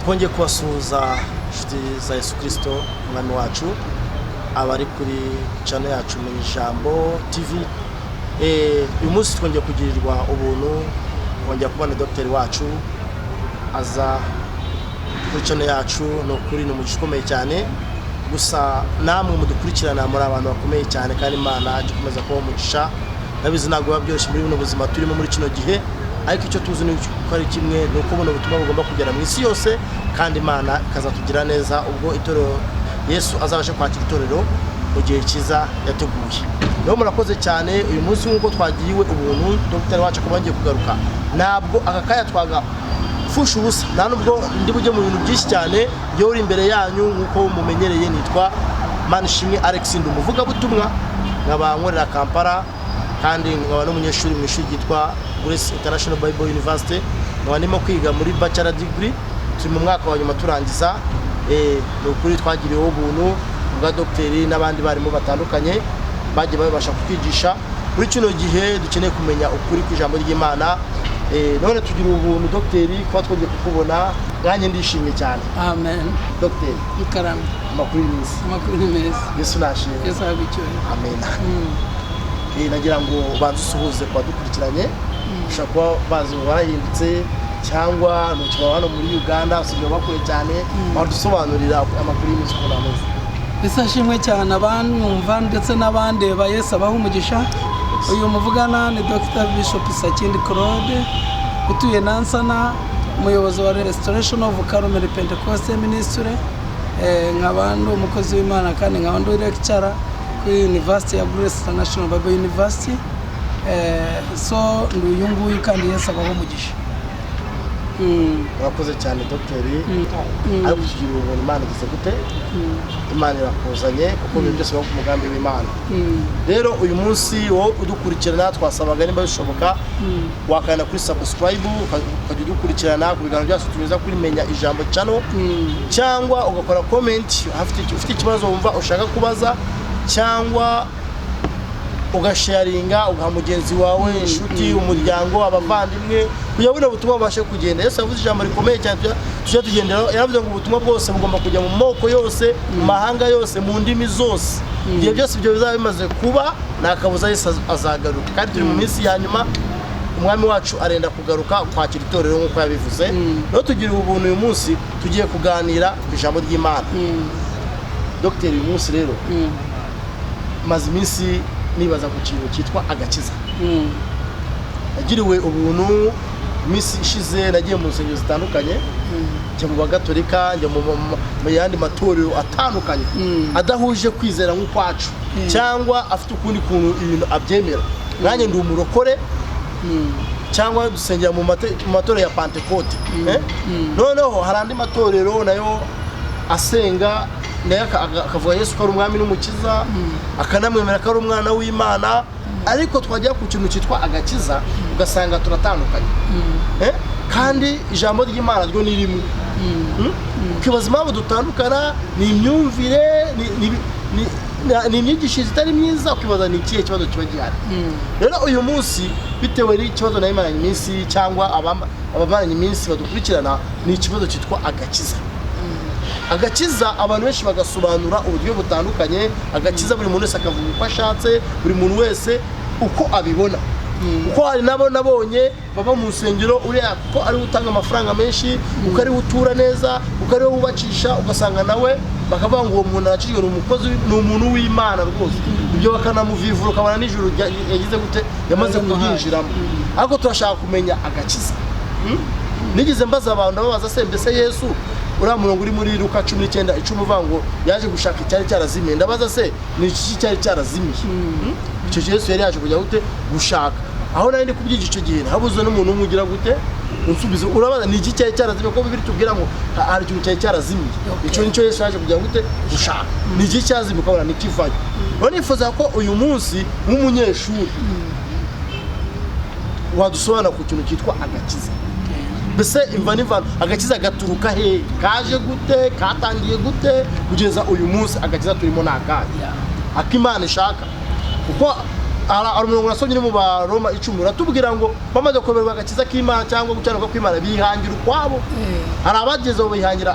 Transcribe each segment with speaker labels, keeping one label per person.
Speaker 1: Twongeye kubasuhuza, inshuti za Yesu Kirisito Umwami wacu, abari kuri channel yacu mu Ijambo TV. Uyu munsi twongeye kugirirwa ubuntu, kongera kubona dogiteri wacu aza kuri channel yacu. Ni ukuri ni umugisha ukomeye cyane. Gusa namwe mudukurikirana muri abantu bakomeye cyane, kandi Imana ijya ikomeza kuba umugisha. Ndabizi ntabwo biba byoroshye muri buno buzima turimo muri kino gihe, ariko icyo tuzi ni uko ari kimwe, ni uko buno butumwa bugomba kugera mu isi yose, kandi Imana ikazatugira neza ubwo itorero Yesu azabasha kwakira itorero mu gihe cyiza yateguye. Rero murakoze cyane. Uyu munsi nk'uko twagiriwe ubuntu, dogiteri wacu akaba yongeye kugaruka, ntabwo aka kanya twagapfusha ubusa, nta nubwo ndi bujye mu bintu byinshi cyane. Iyo uri imbere yanyu, nk'uko mumenyereye, nitwa Manishimwe Alex, ndi umuvugabutumwa, nkaba nkorera Kampala, kandi nkaba n'umunyeshuri mu ishuri ryitwa Grace International Bible University, nkaba ndimo kwiga muri bachelor degree, turi mu mwaka wa nyuma turangiza. Ni ukuri twagiriweho ubuntu bwa dogiteri n'abandi barimu batandukanye bagiye babasha kutwigisha muri kino gihe dukeneye kumenya ukuri kw'ijambo ry'Imana. None tugira ubuntu, dogiteri, kuba twongeye kukubona, nanjye ndishimye cyane.
Speaker 2: Amen.
Speaker 1: Dogiteri,
Speaker 2: Mukarame.
Speaker 1: amakuru y'iminsi?
Speaker 2: Amakuru ni meza.
Speaker 1: Yesu nashimwe.
Speaker 2: Yesu ahabwe icyubahiro.
Speaker 1: Amen. Nagira ngo ubanze usuhuze ku badukurikiranye, ushobora kuba bazi ngo warahindutse cyangwa ntukiba hano muri Uganda, usigaye bakure cyane. Wadusobanurira amakuru y'iminsi ukuntu ameze?
Speaker 2: Yesu ashimwe cyane. Abanyumva ndetse n'abandeba, Yesu abaha umugisha. Uyu muvugana ni Dr Bishop Sakindi Claude, utuye Nansana, umuyobozi wa Restoration of Carmel Pentecost Ministry. Nkaba ndi umukozi w'Imana, kandi nkaba ndi lecturer kuri University ya Grace International Bible University. So ndi uyu nguyu, kandi Yesu abaho umugisha.
Speaker 1: Urakoze cyane, dogiteri. Ariko tugira ubuntu, Imana igize gute? Imana irakuzanye, kuko ibintu byose biba ku mugambi w'Imana. Rero uyu munsi wowe udukurikirana, twasabaga nimba bishoboka wakanda kuri subscribe, ukajya udukurikirana ku biganiro byacu tunyuza kuri Menya Ijambo channel, cyangwa ugakora comment ufite ikibazo wumva ushaka kubaza, cyangwa ugasharinga, ugaha mugenzi wawe, inshuti, umuryango, abavandimwe, kugira ngo buno butumwa bubashe kugenda. Yesu yavuze ijambo rikomeye cyane tujya tugenderaho. Yaravuze ngo ubutumwa bwose bugomba kujya mu moko yose, mu mahanga yose, mu ndimi zose. Igihe byose ibyo bizaba bimaze kuba, nta kabuza Yesu azagaruka. Kandi turi mu minsi ya nyuma, Umwami wacu arenda kugaruka kwakira itorero nk'uko yabivuze. Rero tugira ubuntu, uyu munsi tugiye kuganira ku ijambo ry'Imana. Dogiteri, uyu munsi rero maze iminsi nibaza ku kintu cyitwa agakiza. Nagiriwe ubuntu, iminsi ishize nagiye mu nsengero zitandukanye, njya mu Bagatolika, njya mu yandi matorero atandukanye adahuje kwizera nk'ukwacu, cyangwa afite ukundi kuntu ibintu abyemera. Nanjye ndi umurokore, cyangwa dusengera mu matorero ya Pantekote. Eh? Noneho hari andi matorero nayo asenga, nayo akavuga Yesu ko ari Umwami n'Umukiza, akanamwemera ko ari umwana w'Imana, ariko twajya ku kintu cyitwa agakiza ugasanga turatandukanye. Eh? Kandi ijambo ry'Imana ryo ni rimwe. Ukibaza impamvu dutandukana, ni imyumvire, ni imyigishirize itari myiza, ukibaza ni ikihe kibazo kiba gihari. Rero uyu munsi, bitewe n'ikibazo nayo imaranye iminsi, cyangwa abamaranye iminsi badukurikirana, ni ikibazo cyitwa agakiza. Agakiza abantu benshi bagasobanura uburyo butandukanye. Agakiza buri muntu wese akavuga uko ashatse, buri muntu wese uko abibona, kuko hari nabo nabonye baba mu nsengero, uriya kuko ariwe utanga amafaranga menshi, kuko ariwe utura neza, kuko ariwe wubakisha, ugasanga nawe bakavuga ngo uwo muntu arakijwe, ni umukozi, ni umuntu w'Imana rwose. Ibyo bakanamuvivura, ukabona nijoro yagize gute, yamaze
Speaker 2: Yaramuhaye.
Speaker 1: kuryinjiramo. Ariko turashaka kumenya agakiza. Nigeze mbaza abantu, ndababaza se: mbese Yesu, uriya murongo uri muri Luka 19:10 uvuga ngo yaje gushaka icyari cyarazimiye, ndabaza se ni iki cyari cyarazimiye? Icyo gihe Yesu yari yaje kujya gute gushaka? Aho nari ndi kubyiga icyo gihe, habuze n'umuntu umwe ugira gute unsubiza. Urabaza ni iki cyari cyarazimiye, kuko Bibiri tubwira ngo hari ikintu cyari cyarazimiye. Icyo nicyo Yesu yaje kujya gute gushaka. Ni iki cyazimiye? Ukabona ntikivayo. Rero nifuza ko uyu munsi nk'umunyeshuri wadusobanura ku kintu cyitwa agakiza. Mbese imva n'imvano, agakiza gaturuka he? Kaje gute? Katangiye gute? Kugeza uyu munsi agakiza turimo ni akahe? Akimana ishaka, kuko Hari umurongo nasomye uri mu Baroma 10, uratubwira ngo bamaze kwemererwa agakiza k'Imana cyangwa gukiranuka kw'Imana, bihangira ukwabo. Hari abageze aho bihangira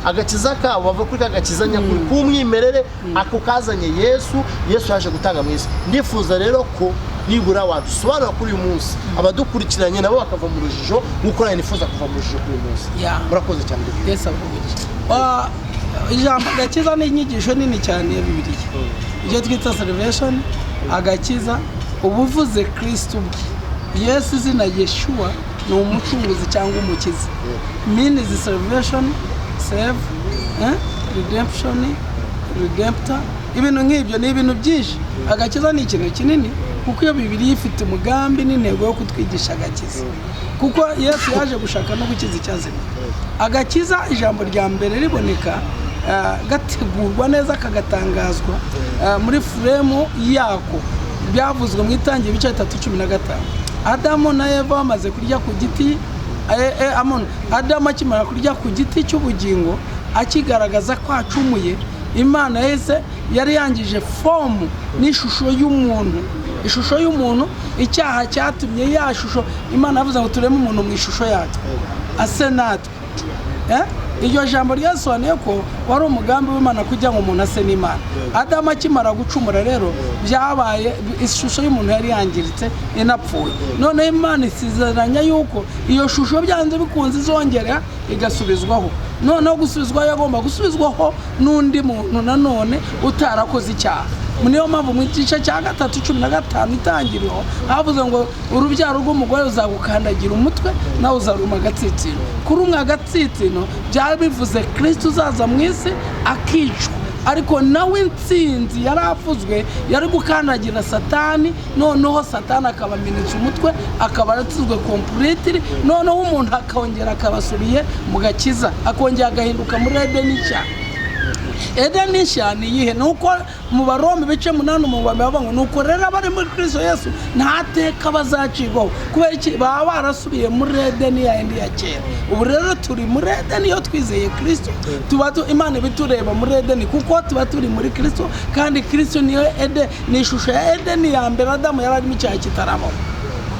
Speaker 1: agakiza kabo, bava kuri ka gakiza nyakuri k'umwimerere, ako kazanye Yesu, Yesu yaje gutanga mu isi. Ndifuza rero ko nibura wadusobanura kuri uyu munsi, abadukurikiranye nabo bakava mu rujijo nk'uko nanjye nifuza kuva mu rujijo kuri uyu munsi. Murakoze cyane.
Speaker 2: Yesu avuga. Ijambo agakiza ni inyigisho nini cyane ya Bibiliya, ibyo twita salvation, agakiza, uba uvuze Kristo ubwe. Yesu, izina Yeshua ni umucunguzi cyangwa umukiza, means salvation, save, redemption, redemptor, ibintu nk'ibyo, ni ibintu byinshi. Agakiza ni ikintu kinini, kuko iyo Bibiliya ifite umugambi n'intego yo kutwigisha agakiza, kuko Yesu yaje gushaka no gukiza icyazimye. Agakiza, ijambo rya mbere riboneka, gategurwa neza, kagatangazwa muri frame yako, byavuzwe mu Itangira ibice 3:15. Adamu na Eva bamaze kurya ku giti, Adamu akimara kurya ku giti cy'ubugingo, akigaragaza ko acumuye, Imana yahise, yari yangije form n'ishusho y'umuntu, ishusho y'umuntu. Icyaha cyatumye ya shusho, Imana yavuze ngo tureme umuntu mu ishusho yacu, ase natwe. Iryo jambo ryasobanuye ko wari umugambi w'Imana kugira ngo umuntu ase n'Imana. Adamu akimara gucumura rero, byabaye ishusho y'umuntu yari yangiritse, inapfuye. Noneho Imana isezeranya yuko iyo shusho byanze bikunze izongera igasubizwaho. Noneho gusubizwaho, yagomba gusubizwaho n'undi muntu nanone utarakoze icyaha. Niyo mpamvu mu gice cya 3:15 Itangiriro havuze ngo urubyaro rw'umugore ruzagukandagira umutwe, nawe uzaruma agatsitsino. Kurumwa agatsitsino byari bivuze Kirisito uzaza mu isi akicwa, ariko nawe intsinzi yari avuzwe yari gukandagira Satani, noneho Satani akaba amenetse umutwe, akaba aratsinzwe completely. Noneho umuntu akongera akabasubiye mu gakiza, akongera agahinduka muri Edeni nshya. Edeni nshya ni iyihe? Ni uko mu Baroma ibice 8 umurongo wa mbere bavuga ngo nuko rero abari muri Kristo Yesu nta teka bazacirwaho. Kubera iki? Baba barasubiye muri Edeni ya yindi ya kera. Ubu rero turi muri Edeni iyo twizeye Kristo, tuba Imana ibitureba muri Edeni, kuko tuba turi muri Kristo, kandi Kristo niyo Ede, ni ishusho ya Edeni ya mbere Adamu yari arimo icyaha kitarabaho.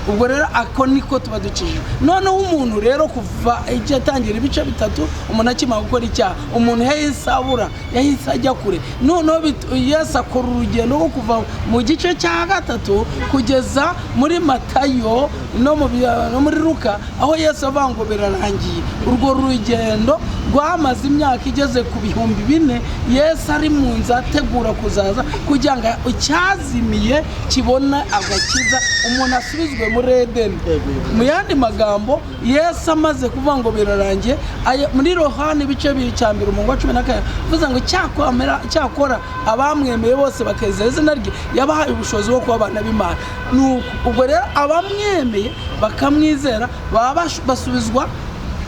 Speaker 2: Ubwo rero ako niko tuba dukijijwe. Noneho umuntu rero kuva igihe atangira ibice 3, umuntu akimara gukora icyaha, umuntu yahise abura, yahise ajya kure. Noneho Yesu akora urugendo rwo kuva mu gice cya 3 kugeza muri Matayo no muri Luka, aho Yesu avuga ngo birarangiye. Urwo rugendo rwamaze imyaka igeze ku 4000, Yesu ari mu nzu ategura kuzaza kugira ngo icyazimiye kibone agakiza, umuntu asubizwe muri Edeni. Mu yandi magambo, Yesu amaze kuvuga ngo birarangiye, muri Yohani ibice bibiri cya mbere umurongo wa 14 uvuze ngo cyakora abamwemeye bose bakizera izina rye, yabahaye ubushobozi bwo kuba abana b'Imana. Nuko ubwo rero abamwemeye bakamwizera baba basubizwa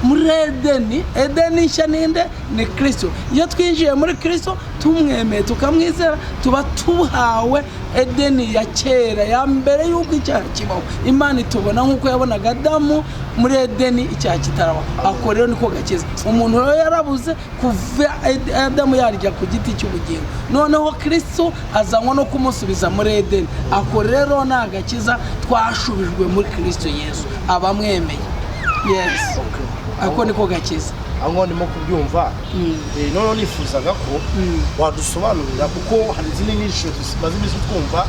Speaker 2: muri Edeni. Edeni nshya ninde? Ni Kristo. Iyo twinjiye muri Kristo, tumwemeye, tukamwizera, tuba tuhawe Edeni ya kera, ya mbere y'uko icyaha kibaho. Imana itubona nk'uko yabonaga Adamu muri Edeni icyaha kitarabaho. Ako rero niko gakiza. Umuntu rero yarabuze kuva Adamu yarya ku giti cy'ubugingo, noneho Kristo azanwa no kumusubiza muri Edeni. Ako rero ni agakiza, twashubijwe muri Kristo Yesu abamwemeye. Yes, ako niko gakiza.
Speaker 1: Aho ngaho ndimo kubyumva. Noneho nifuzaga ko wadusobanurira, kuko hari izindi nyigisho tumaze iminsi twumva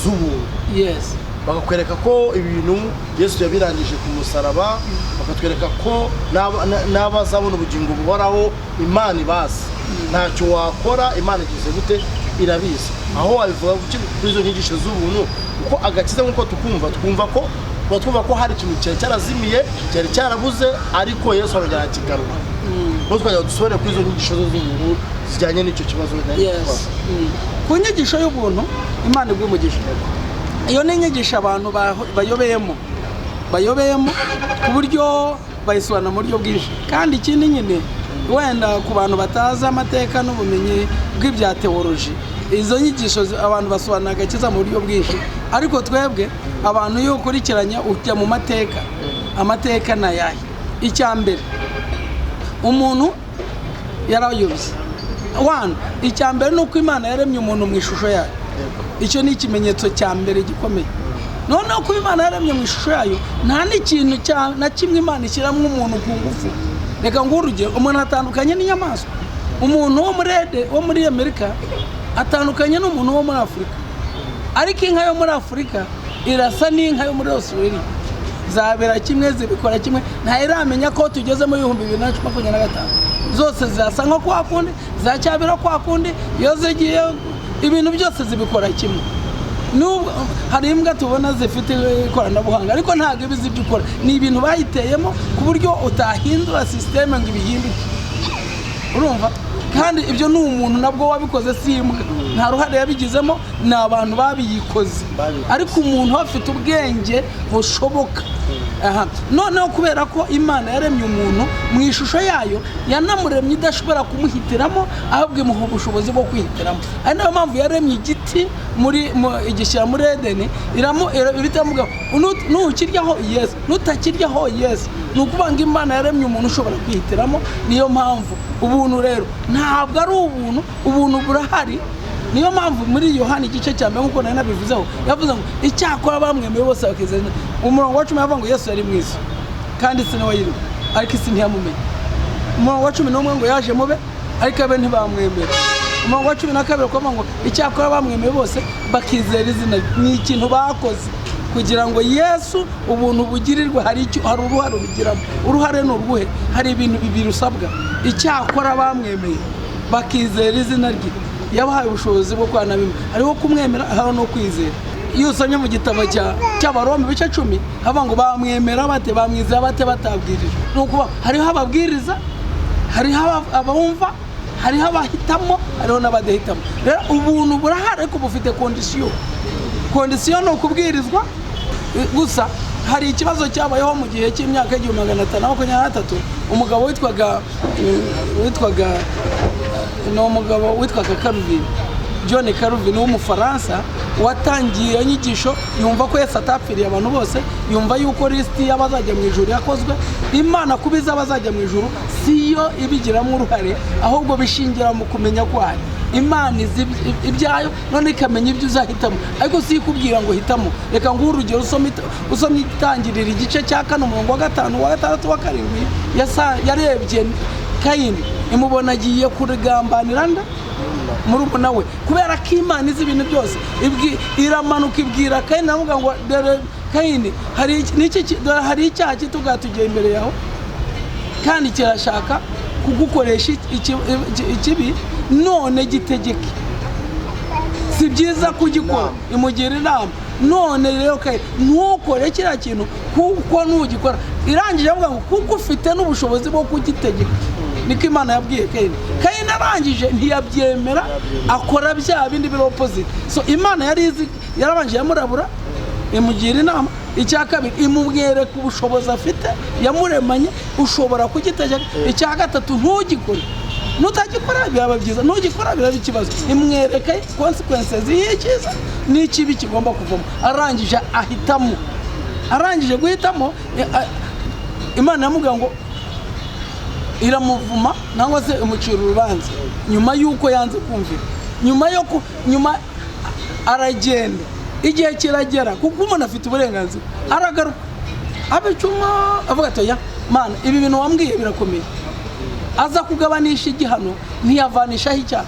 Speaker 1: z'ubuntu, bakakwereka ko ibintu Yesu yabirangije ku musaraba, bakatwereka ko n'abazabona ubugingo buhoraho Imana ibazi, ntacyo wakora Imana igize gute, irabizi. Aho wabivuga kuri izo nyigisho z'ubuntu? Kuko agakiza nk'uko tukumva, twumva ko tuba twumva ko hari ikintu cyari cyarazimiye, cyari cyarabuze, ariko Yesu arongera arakigarura. Nuko twajya dusobanure kuri izo nyigisho z'ubuntu zijyanye n'icyo kibazo nari kubaza.
Speaker 2: Ku nyigisho y'ubuntu, Imana iguha umugisha. Iyo ni inyigisho abantu bayobeyemo ku buryo bayisobanura mu buryo bwinshi. Kandi ikindi nyine, wenda ku bantu batazi amateka n'ubumenyi bw'ibya tewoloji, izo nyigisho abantu basobanura agakiza mu buryo bwinshi. Ariko twebwe abantu iyo ukurikiranye ujya mu mateka, amateka ni ayahe? Icya mbere, umuntu yarayobye. One, icya mbere ni uko Imana yaremye umuntu mu ishusho yayo. Icyo ni ikimenyetso cya mbere gikomeye. Noneho kuba Imana yaremye mu ishusho yayo, nta n'ikintu na kimwe Imana ishyiramo umuntu ku ngufu. Reka nguhe urugero: umuntu atandukanye n'inyamaswa. Umuntu wo muri Amerika atandukanye n'umuntu wo muri Afurika, ariko inka yo muri Afurika irasa n'inka yo muri Australia, zabera kimwe, zibikora kimwe. Ntayiramenya ko tugeze mu 2025. Zose zirasa nko kwa kundi, ziracyabira kwa kundi. Iyo zigiye, ibintu byose zibikora kimwe. Nubwo hari imbwa tubona zifite ikoranabuhanga, ariko ntabwo iba izi ibyo ikora. Ni ibintu bayiteyemo ku buryo utahindura système ngo ibihinduke, urumva? Kandi ibyo ni umuntu nabwo wabikoze, si imbwa, nta ruhare yabigizemo, ni abantu babiyikoze.
Speaker 1: Babikoze.
Speaker 2: Ariko umuntu afite ubwenge bushoboka. Aha noneho, kubera ko Imana yaremye umuntu mu ishusho yayo, yanamuremye idashobora kumuhitiramo, ahubwo imuha ubushobozi bwo kwihitiramo. Ari nayo mpamvu yaremye igiti muri igishyira muri Edeni, iramuga nukiryaho yes, nutakiryaho yes. Ni ukuvuga ngo Imana yaremye umuntu ushobora kwihitiramo. Niyo mpamvu ubuntu rero ntabwo ari ubuntu, ubuntu burahari. Niyo mpamvu muri Yohani igice cya mbere, nk'uko nari nabivuzeho, yavuze ngo icyakora bamwemeye bose bakizera. Umurongo wa 10 yavuga ngo Yesu yari mwiza kandi isi niwe yiriwe, ariko isi ntiyamumenye. Umurongo wa 11 ngo yaje mube, ariko abe ntibamwemera. Umurongo wa 12 ukavuga ngo icyakora bamwemeye bose bakizera izina rye. Ni ikintu bakoze kugira ngo Yesu ubuntu bugirirwe. Hari uruhare ubigiramo. Uruhare ni uruhe? Hari ibintu bibiri usabwa. Icyakora bamwemeye bakizera izina rye, yabahaye ubushobozi bwo kwana bimwe. Hariho kumwemera, hariho no kwizera. Iyo usomye mu gitabo cy'Abaroma ibice 10, havuga ngo bamwemera bate, bamwizera bate batabwirijwe? Ni ukuvuga hariho ababwiriza, hariho abumva, hariho abahitamo, hariho n'abadahitamo. Rero ubuntu burahari, ariko bufite condition. Condition ni ukubwirizwa gusa. Hari ikibazo cyabayeho mu gihe cy'imyaka 1523. Umugabo witwaga, ni umugabo witwaga Calvin, John Calvin w'Umufaransa, watangiye iyo nyigisho. Yumva ko Yesu atapfiriye abantu bose, yumva yuko lisiti y'abazajya mu ijuru yakozwe. Imana kuba izi abazajya mu ijuru si yo ibigiramo uruhare, ahubwo bishingira mu kumenya kwayo. Imana izi ibyayo, none ikamenya ibyo uzahitamo, ariko si ikubwira ngo hitamo. Reka nguhe urugero: usomye Itangirira igice cya 4, umurongo wa 5, wa 6, wa 7, yarebye Kayini imubona agiye kugambanira nda murumuna we. Kubera ko Imana izi ibintu byose, iramanuka ibwira Kayini, aravuga ngo dore Kayini, dore hari icyaha kitugatugiye imbere yawe, kandi kirashaka kugukoresha ikibi, none gitegeke, si byiza kugikora. Imugira inama: none rero Kayini, ntukore kiriya kintu, kuko nugikora, irangije avuga ngo kuko ufite n'ubushobozi bwo kugitegeka. Niko Imana yabwiye Kayini. Kayini arangije ntiyabyemera, akora bya bindi biri opposite. So Imana yari izi, yarabanje yamurabura, imugira inama. Icya kabiri, imumwereka ubushobozi afite yamuremanye, ushobora kugitegeka. Icya gatatu, ntugikore, nutagikora biraba byiza, ntugikora biraba ikibazo. Imwereka consequences y'icyiza n'ikibi kigomba kuvamo. Arangije ahitamo. Arangije guhitamo, Imana yamubwira ngo iramuvuma, nangwa se imucira urubanza nyuma y'uko yanze kumvira. Nyuma aragenda, igihe kiragera, kuko umuntu afite uburenganzira, aragaruka abicuma, avuga ati oya Mana, ibi bintu wambwiye birakomeye. Aza kugabanisha igihano, ntiyavanishaho icyaha.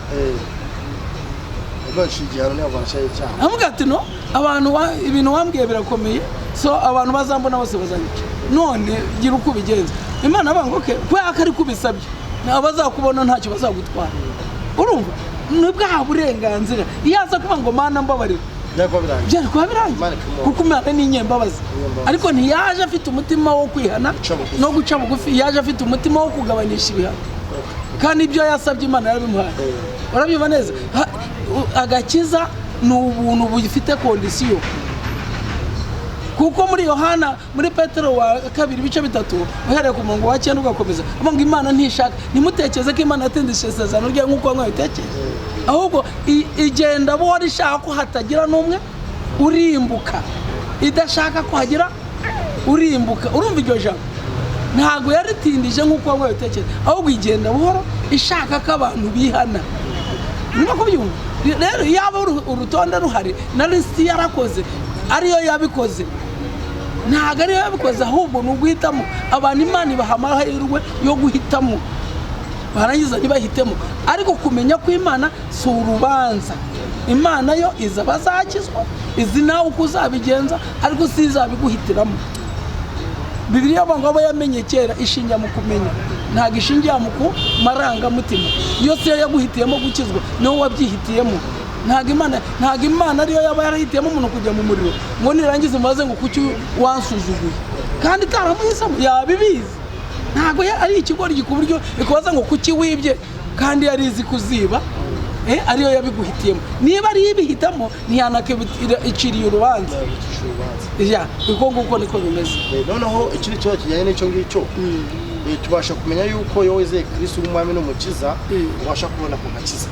Speaker 1: Yaganisha igihano, ntiyavanishaho icyaha.
Speaker 2: Avuga ati no abantu ibintu wambwiye birakomeye, so abantu bazambona bose bazanyica, none gira uko ubigenza. Imana avuga ngo okay, kubera ko ari kubisabye, abazakubona ntacyo bazagutwara. Urumva ni bwa burenganzira. Iyo aza kuvuga ngo Mana mbabarira,
Speaker 1: byari kuba birangiye.
Speaker 2: Byari kuba birangiye.
Speaker 1: Imana ikamuha.
Speaker 2: Kuko Imana ni inyembabazi.
Speaker 1: Inyembabazi.
Speaker 2: Ariko ntiyaje afite umutima wo kwihana
Speaker 1: Guca bugufi.
Speaker 2: no guca bugufi, yaje afite umutima wo kugabanyisha ibihano, kandi ibyo yasabye Imana yarabimuhaye. Urabyumva neza? Agakiza ni ubuntu bufite condition, kuko muri Yohana, muri Petero wa kabiri ibice 3, uhereye ku murongo wa 9 ugakomeza, avuga ngo Imana ntishaka, ntimutekereze ko Imana yatindishije isezerano ryayo nk'uko bamwe babitekereza, ahubwo igenda buhoro ishaka ko hatagira n'umwe urimbuka, idashaka ko hagira urimbuka. Urumva iryo jambo? Ntabwo yaritindije nk'uko bamwe babitekereza, ahubwo igenda buhoro ishaka ko abantu bihana. Urimo kubyumva? Rero yaba urutonde ruhari na lisiti yarakoze, ariyo yabikoze, ntabwo ariyo yabikoze, ahubwo ni uguhitamo. Abantu Imana ibaha amahirwe yo guhitamo, barangiza ntibahitemo. Ariko kumenya ko Imana si urubanza, Imana yo iza bazakizwa, izi nawe uko uzabigenza, ariko si izabiguhitiramo. Bibiliya avuga ngo abo yamenye kera, ishingira mu kumenya, ntabwo ishingira mu ku marangamutima. Iyo si yo yaguhitiyemo gukizwa, niwo wabyihitiyemo. Ntabwo Imana ariyo yaba yarahitiyemo umuntu kujya mu muriro, ngo nirangize mubaze ngo kuki wansuzuguye kandi itaramuhisemo, yaba ibizi. Ntabwo ari ikigoryi ku buryo ikubaza ngo kuki wibye kandi yari izi kuziba, ariyo yabiguhitiyemo. Niba ariyo ibihitamo, ntiyanakiciriye urubanza. Ya, uko nguko niko bimeze.
Speaker 1: Noneho ikindi kibazo kijyanye n'icyo ngicyo, tubasha kumenya yuko iyo wizeye Kristo nk'umwami n'umukiza, ubasha kubona ku gakiza.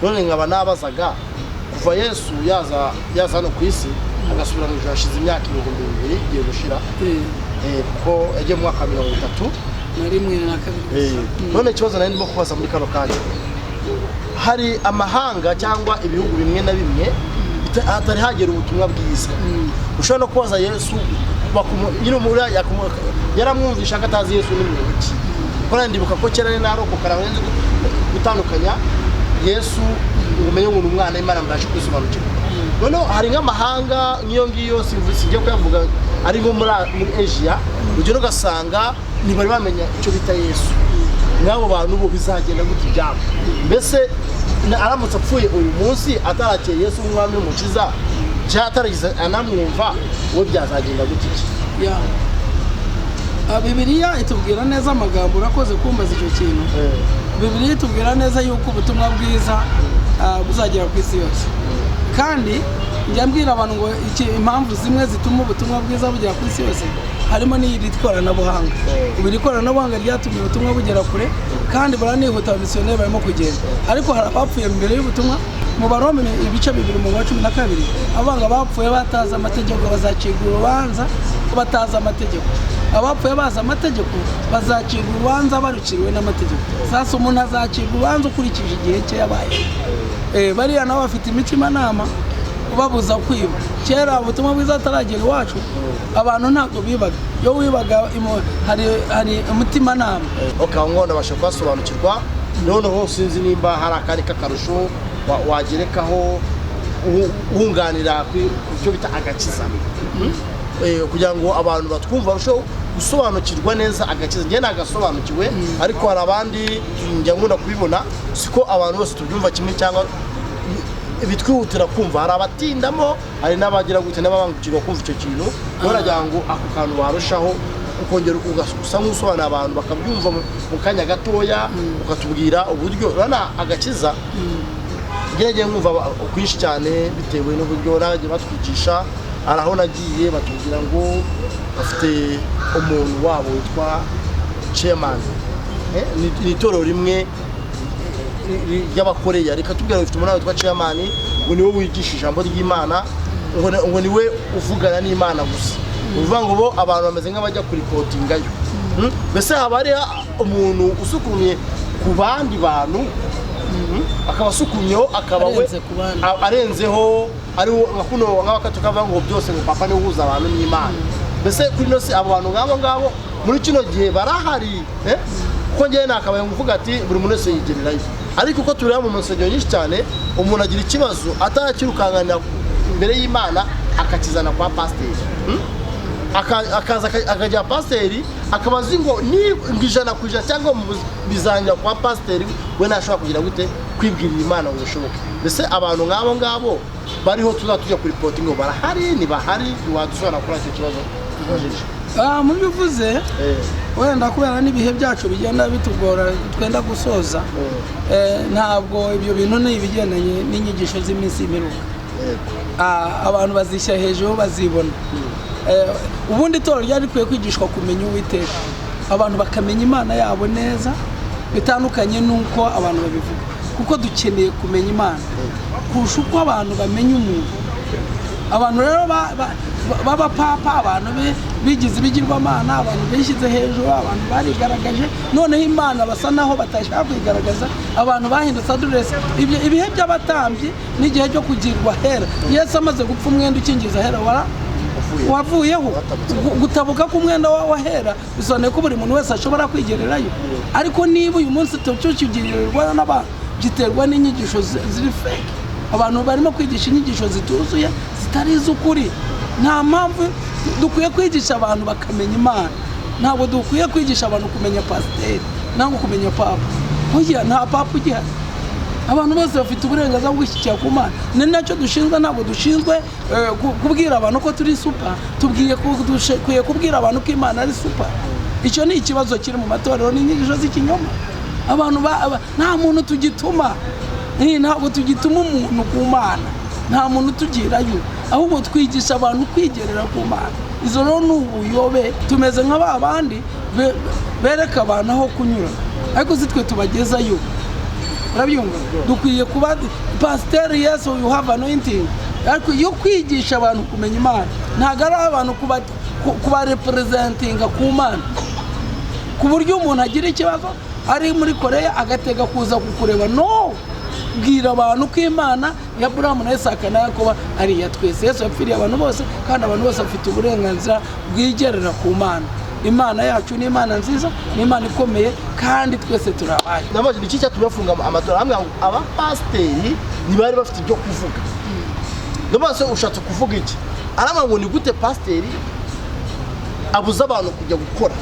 Speaker 1: None nkaba nabazaga, kuva Yesu yaza hano ku isi agasubira mu ijuru, hashize imyaka 2000 igiye gushira, kuko yagiye mu mwaka wa 31
Speaker 2: Na rimwe na kabiri.
Speaker 1: None ikibazo nari ndimo kubaza muri kano kanya, hari amahanga cyangwa ibihugu bimwe na bimwe hatari hagera ubutumwa bwiza. Ushobora no kubaza Yesu, nyine yaramwumvisha ko atazi Yesu ni muntu ki. Kuko nanjye ndibuka ko kera nari narokoka, ntabwo nzi gutandukanya Yesu ngo umenye ngo ni umwana w'Imana, mbashe kwisobanukirwa. Noneho hari nk'amahanga nk'iyo ngiyo, singiye kuyavuga, ari nko muri Asia, ugera ugasanga ntibari bamenya icyo bita Yesu. Nk'abo bantu bo bizagenda gute ibyabo? Mbese aramutse apfuye uyu munsi atarakeye Yesu nk'umwami n'umukiza, cyangwa ataragize anamwumva, we byazagenda gute iki?
Speaker 2: Ya. Bibiliya itubwira neza amagambo, urakoze kumbaza icyo kintu. Bibiliya itubwira neza yuko ubutumwa bwiza buzagera ku isi yose. Kandi njya mbwira abantu ngo impamvu zimwe zituma ubutumwa bwiza bugera ku isi yose harimo n'iri koranabuhanga. Ubu iri koranabuhanga ryatumye ubutumwa bugera kure kandi buranihuta, abamisiyoneri barimo kugenda. Ariko hari abapfuye mbere y'ubutumwa. Mu Barome ibice 2 mu wa 12, avuga ngo abapfuye batazi amategeko bazacibwa urubanza batazi amategeko, abapfuye bazi amategeko bazacibwa urubanza baruciriwe n'amategeko. Sasa umuntu azacibwa urubanza ukurikije igihe cye yabaye. Bariya nabo bafite imitimanama babuza kwiba. Kera ubutumwa bwiza ataragera iwacu, abantu ntabwo bibaga. Iyo wibaga hari umutimanama.
Speaker 1: Okay, aho ngaho nabasha kuhasobanukirwa. Noneho sinzi nimba hari akandi k'akarusho wagerekaho wunganira ku cyo bita agakiza, kugira ngo abantu batwumva barusheho gusobanukirwa neza agakiza. Njye nagasobanukiwe, ariko hari abandi njya nkunda kubibona, siko abantu bose tubyumva kimwe cyangwa bitwihutira kumva. Hari abatindamo, hari n'abagira gute, n'ababangukirwa kumva icyo kintu. Rero nagira ngo ako kantu warushaho ukongera usa nk'usobanurira abantu bakabyumva mu kanya gatoya, ukatubwira uburyo urabona agakiza. Ngiye nkumva kwinshi cyane bitewe n'uburyo nagiye batwigisha. Hari aho nagiye batubwira ngo bafite umuntu wabo witwa chairman. Ni itorero rimwe ry'Abakoreya, reka tubwira ngo bafite umuntu witwa chairman, ngo niwe wigisha ijambo ry'Imana, ngo niwe uvugana n'Imana gusa. Ni ukuvuga ngo bo abantu bameze nk'abajya kuripotingayo. Mbese haba hari umuntu usukumye ku bandi bantu, akaba asukumyeho, akaba we
Speaker 2: Arenze ku bandi.
Speaker 1: Arenzeho, ari wo nka kuno nk'abakatolika bavuga ngo byose ngo papa niwe uhuza abantu n'Imana. Mbese kuri ino si abo bantu nk'abo ngabo muri kino gihe barahari, eh? Kuko njyewe nakabaye nguvuga ati buri muntu wese yigererayo, ariko uko tureba mu nsengero nyinshi cyane, umuntu agira ikibazo atarakirukanganira imbere y'Imana akakizana kwa pasiteri. Akaza akajya pasiteri, akaba azi ngo ni ngo 100% cyangwa bizangira kwa pasiteri, we ntashobora kugira gute kwibwirira Imana ngo bishoboke. Mbese abantu nk'abo ngabo bariho tuzaba tujya kuripoti ngo barahari, ntibahari? Wadusobanura kuri icyo kibazo tubajije?
Speaker 2: Mu byo uvuze, wenda kubera n'ibihe byacu bigenda bitugora, twenda gusoza, ntabwo ibyo bintu ni ibigendanye n'inyigisho z'iminsi y'imperuka. Abantu bazishyira hejuru bazibona. Ubundi itorero ryari rikwiye kwigishwa kumenya Uwiteka, abantu bakamenya Imana yabo neza, bitandukanye n'uko abantu babivuga, kuko dukeneye kumenya Imana kurusha uko abantu bamenya umuntu. Abantu rero b'abapapa, abantu bigize ibigirwamana, abantu bishyize hejuru, abantu barigaragaje, noneho Imana basa naho batashaka kuyigaragaza. Abantu bahindutse aderesi. Ibyo ibihe by'abatambyi n'igihe cyo kugirwa hera. Yesu amaze gupfa, umwenda ukingiza ahera wara wavuyeho. Gutabuka k'umwenda wahera bisobanuye ko buri muntu wese ashobora kwigererayo. Ariko niba uyu munsi tukigirirwa n'abantu, giterwa n'inyigisho ziri fake. Abantu barimo kwigisha inyigisho zituzuye, zitari iz'ukuri. Nta mpamvu, dukwiye kwigisha abantu bakamenya Imana. Ntabwo dukwiye kwigisha abantu kumenya pasiteri nangwa kumenya papa. Burya nta papa ugihari. Abantu bose bafite uburenganzira bwo gushyikira ku Mana, ni nacyo dushinzwe. Ntabwo dushinzwe kubwira abantu ko turi super. Dukwiye kubwira abantu ko Imana ari super. Icyo ni ikibazo kiri mu matorero, ni inyigisho z'ikinyoma. Abantu nta muntu tugituma. Ntabwo tugituma umuntu ku Mana, nta muntu utugirayo, ahubwo twigisha abantu kwigerera ku Mana. Izo rero ni ubuyobe. Tumeze nka ba bandi bereka abantu aho kunyura, ariko si twe tubagezayo. Urabyumva? Dukwiye kuba pasiteri, yes, you have anointing, ariko iyo kwigisha abantu kumenya Imana, ntabwo ari abantu kubarepresentinga ku Mana, ku buryo umuntu agira ikibazo ari muri Koreya agatega kuza kukureba. No bwira abantu ko Imana ya Aburahamu na Isaka na Yakobo ari iya twese. Yesu yapfiriye abantu bose, kandi abantu bose bafite uburenganzira bwigerera ku Mana. Imana yacu ni Imana nziza, ni Imana ikomeye, kandi twese turabaye.
Speaker 1: Nabaje ni iki cyatumye bafunga amatora, hamwe ngo abapasiteri ntibari bafite ibyo kuvuga. Ndabaza, ushatse kuvuga iki? Arambwira ngo ni gute pasiteri abuza abantu kujya gukora?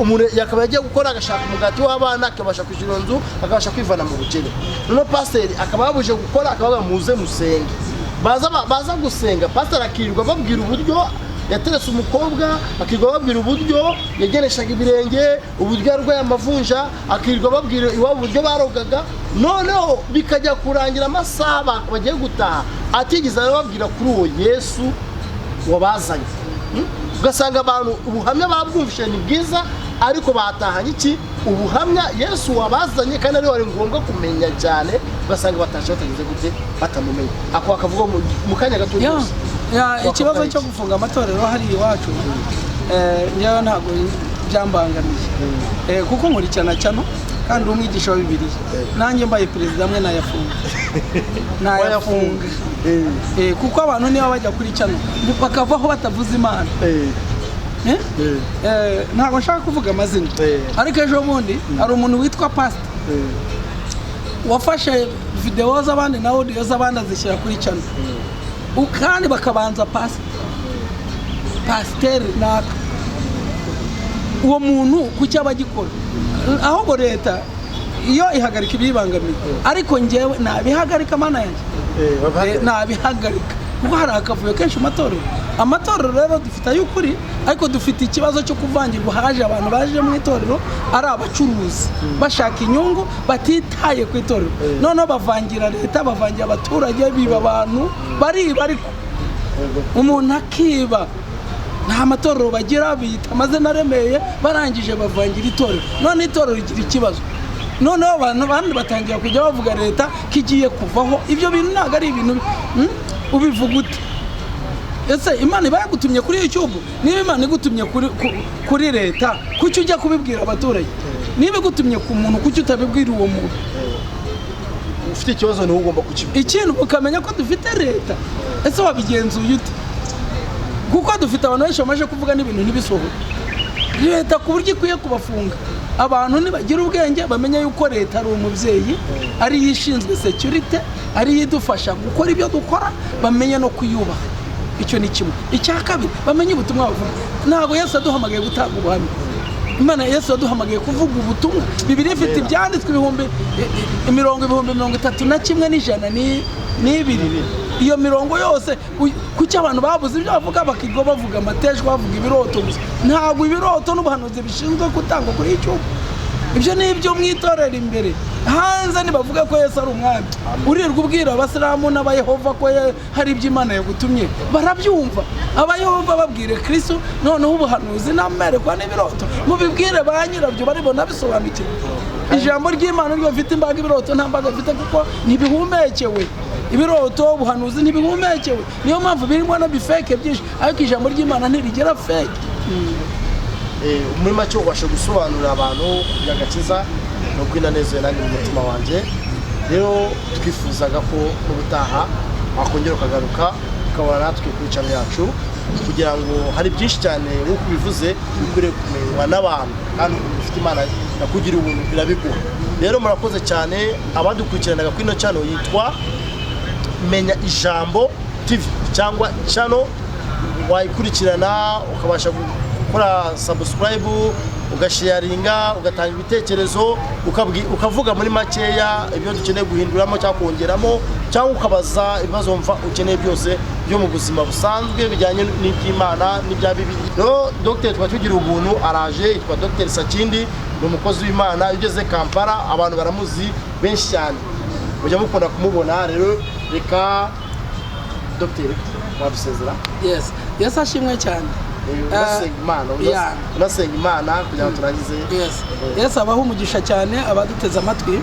Speaker 1: Umuntu yakaba yagiye gukora, agashaka umugati w'abana, akabasha kwishyura inzu, akabasha kwivana mu bukene. Noneho pasiteri akaba yabuje gukora, akaba muze musenge. Baza gusenga, pasiteri akirirwa babwira uburyo yateretse umukobwa, akirirwa babwira uburyo yagereshaga ibirenge, uburyo yarwaye amavunja, akirirwa babwira iwabo uburyo barogaga. Noneho bikajya kurangira amasaha bagiye gutaha atigeze arababwira kuri uwo Yesu wabazanye. Ugasanga abantu ubuhamya babwumvise ni bwiza, ariko batahanye iki? Ubuhamya Yesu wabazanye, kandi ariwe wari ngombwa kumenya cyane. Ugasanga batashye batageze gute? Batamumenye. Ako akavuga mu kanya gato rwose.
Speaker 2: Ikibazo cyo gufunga amatorero hariya iwacu, njyewe ntabwo byambangamiye, kuko nkurikirana cyano kandi uri umwigisha wa Bibiliya. Nanjye mbaye perezida amwe nayafunga, nayafunga. Kuko abantu niba bajya kuri channel bakavaho batavuze Imana. Eh? Ntabwo nshaka kuvuga amazina, ariko ejo bundi hari umuntu witwa pasita wafashe videwo z'abandi na audio z'abandi, azishyira kuri channel, kandi bakabanza pasiteri naka. Uwo muntu kuki aba agikora? Ahubwo leta iyo ihagarika ibiyibangamiye, ariko njyewe nabihagarika, Mana yanjye. Nabihagarika kuko hari akavuyo kenshi mu matorero. Amatorero rero dufite ay'ukuri, ariko dufite ikibazo cyo kuvangirwa. Haje abantu baje mu itorero ari abacuruzi, bashaka inyungu, batitaye ku itorero. Noneho bavangira leta, bavangira abaturage, biba abantu, bariba, ariko umuntu akiba. Nta matorero bagira, biyita amazina aremeye, barangije bavangira itorero. None itorero rigira ikibazo, noneho abantu bandi batangira kujya bavuga leta ko igiye kuvaho. Ibyo bintu ntabwo ari ibintu, Ubivuga ute? Ese Imana iba yagutumye kuri YouTube? Niba Imana igutumye kuri leta, kuki ujya kubibwira abaturage? Niba igutumye ku muntu, kuki utabibwira uwo muntu?
Speaker 1: Ufite ikibazo niwe ugomba kukibwira.
Speaker 2: Ikintu ukamenya ko dufite leta, ese wabigenzuye ute? Kuko dufite abantu benshi bamaze kuvuga n'ibintu ntibisohoke, leta ku buryo ikwiye kubafunga. Abantu nibagira ubwenge bamenye yuko leta ari umubyeyi, ariyo ishinzwe sécurité, ariyo idufasha gukora ibyo dukora, bamenye no kuyubaha. Icyo ni kimwe. Icya kabiri, bamenye ubutumwa bavuga. Ntabwo Yesu yaduhamagaye gutanga ubuhamya. Imana, Yesu yaduhamagaye kuvuga ubutumwa. Bibiliya ifite ibyanditswe ibihumbi imirongo 311,102. Iyo mirongo yose, kuki abantu babuze ibyo bavuga, bakirirwa bavuga amateshwa, bavuga ibiroto gusa? Ntabwo ibiroto n'ubuhanuzi bishinzwe gutangwa kuri YouTube. Ibyo ni ibyo mu itorero imbere. Hanze nibavuga ko Yesu ari umwami. Urirwa ubwira abasilamu n'abayehova ko hari ibyo Imana yagutumye, barabyumva. Abayehova babwire Kristo. Noneho ubuhanuzi n'amerekwa n'ibiroto mubibwire ba nyirabyo, baribona bisobanukiwe. Ijambo ry'Imana ryo mfite imbaraga, ibiroto nta mbaraga bifite kuko ntibihumekewe. Ibiroto, ubuhanuzi ntibihumekewe, niyo mpamvu birimo na bi fake byinshi, ariko ijambo ry'Imana ntirigera fake.
Speaker 1: Muri make ubasha gusobanurira abantu iby'agakiza ni ukwinanezeye nanjye mu mutima wanjye. Rero twifuzaga ko n'ubutaha wakongera ukagaruka, ukabona natwe kuri channel yacu, kugira ngo hari byinshi cyane nk'uko ubivuze bikwiriye kumenywa n'abantu, kandi umuntu ufite Imana yakugira ubuntu irabiguha. Rero murakoze cyane abadukurikiranaga kuri ino channel yitwa Menya Ijambo TV cyangwa channel wayikurikirana, ukabasha gukora subscribe, ugasharinga, ugatanga ibitekerezo, ukavuga muri makeya ibyo dukeneye guhinduramo cyangwa kongeramo, cyangwa ukabaza ibibazo wumva ukeneye byose byo mu buzima busanzwe bijyanye n'iby'Imana n'ibya Bibiliya. Rero Dr tukaba tugira ubuntu araje, yitwa Dr Sakindi, ni umukozi w'Imana. Iyo ugeze Kampala abantu baramuzi benshi cyane, mujya mukunda kumubona. Rero reka Dr wadusezera.
Speaker 2: Yes, Yesu ashimwe cyane.
Speaker 1: Unasenga Imana, unasenga Imana kugira ngo turangize.
Speaker 2: Yes. Yesu abaho umugisha cyane abaduteze amatwi.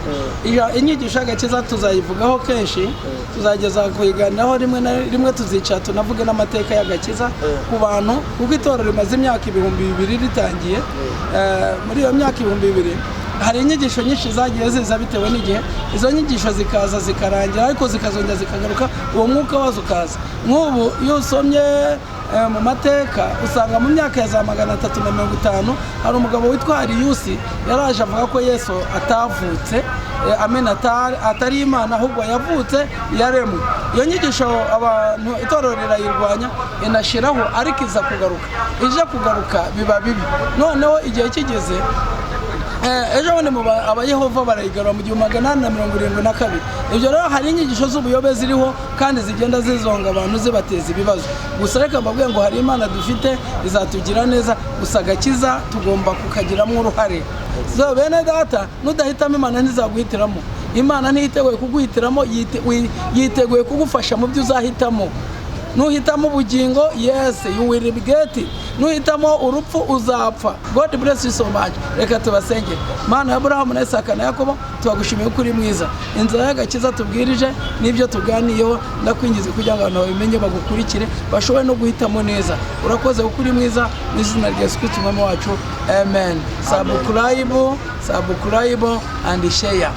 Speaker 2: Inyigisho y'agakiza tuzayivugaho kenshi, tuzageza kuyiganiraho rimwe na rimwe, tuzicara tunavuge n'amateka y'agakiza ku bantu, kuko itorero rimaze imyaka 2000 ritangiye. Muri iyo myaka 2000 hari inyigisho nyinshi zagiye ziza bitewe n'igihe, izo nyigisho zikaza zikarangira, ariko zikazongera zikagaruka, uwo mwuka wazo ukaza. Nk'ubu iyo usomye mu mateka, usanga mu myaka ya za 350 hari umugabo witwa Ariyusi yaraje avuga ko Yesu atavutse, amen, atari Imana, ahubwo yavutse yaremwe. Iyo nyigisho abantu itorero rirayirwanya inashyiraho, ariko iza kugaruka, ije kugaruka biba bibi. Noneho igihe kigeze, ejo bundi mu Abayehova barayigarura mu 1872. Ibyo rero hari inyigisho z'ubuyobe ziriho kandi zigenda zizonga abantu, zibateza ibibazo. Gusa reka mbabwire ngo hari Imana dufite izatugira neza, gusa agakiza tugomba kukagiramo uruhare. So bene data, nudahitamo Imana ntizaguhitiramo. Imana ntiyiteguye kuguhitiramo, yiteguye kugufasha mu byo uzahitamo. Nuhitamo ubugingo, yes, you will get it. Nuhitamo urupfu, uzapfa. God bless you so much. Reka tubasengere. Mana ya Aburahamu na Isaka na Yakobo, tubagushimiye ko uri mwiza. Inzira y'agakiza tubwirije n'ibyo tuganiyeho, ndakwingize kugira ngo abantu babimenye, bagukurikire, bashobore no guhitamo neza. Urakoze kuko uri mwiza. Mu izina rya Yesu Kristo Umwami wacu, amen. Subscribe, subscribe and share.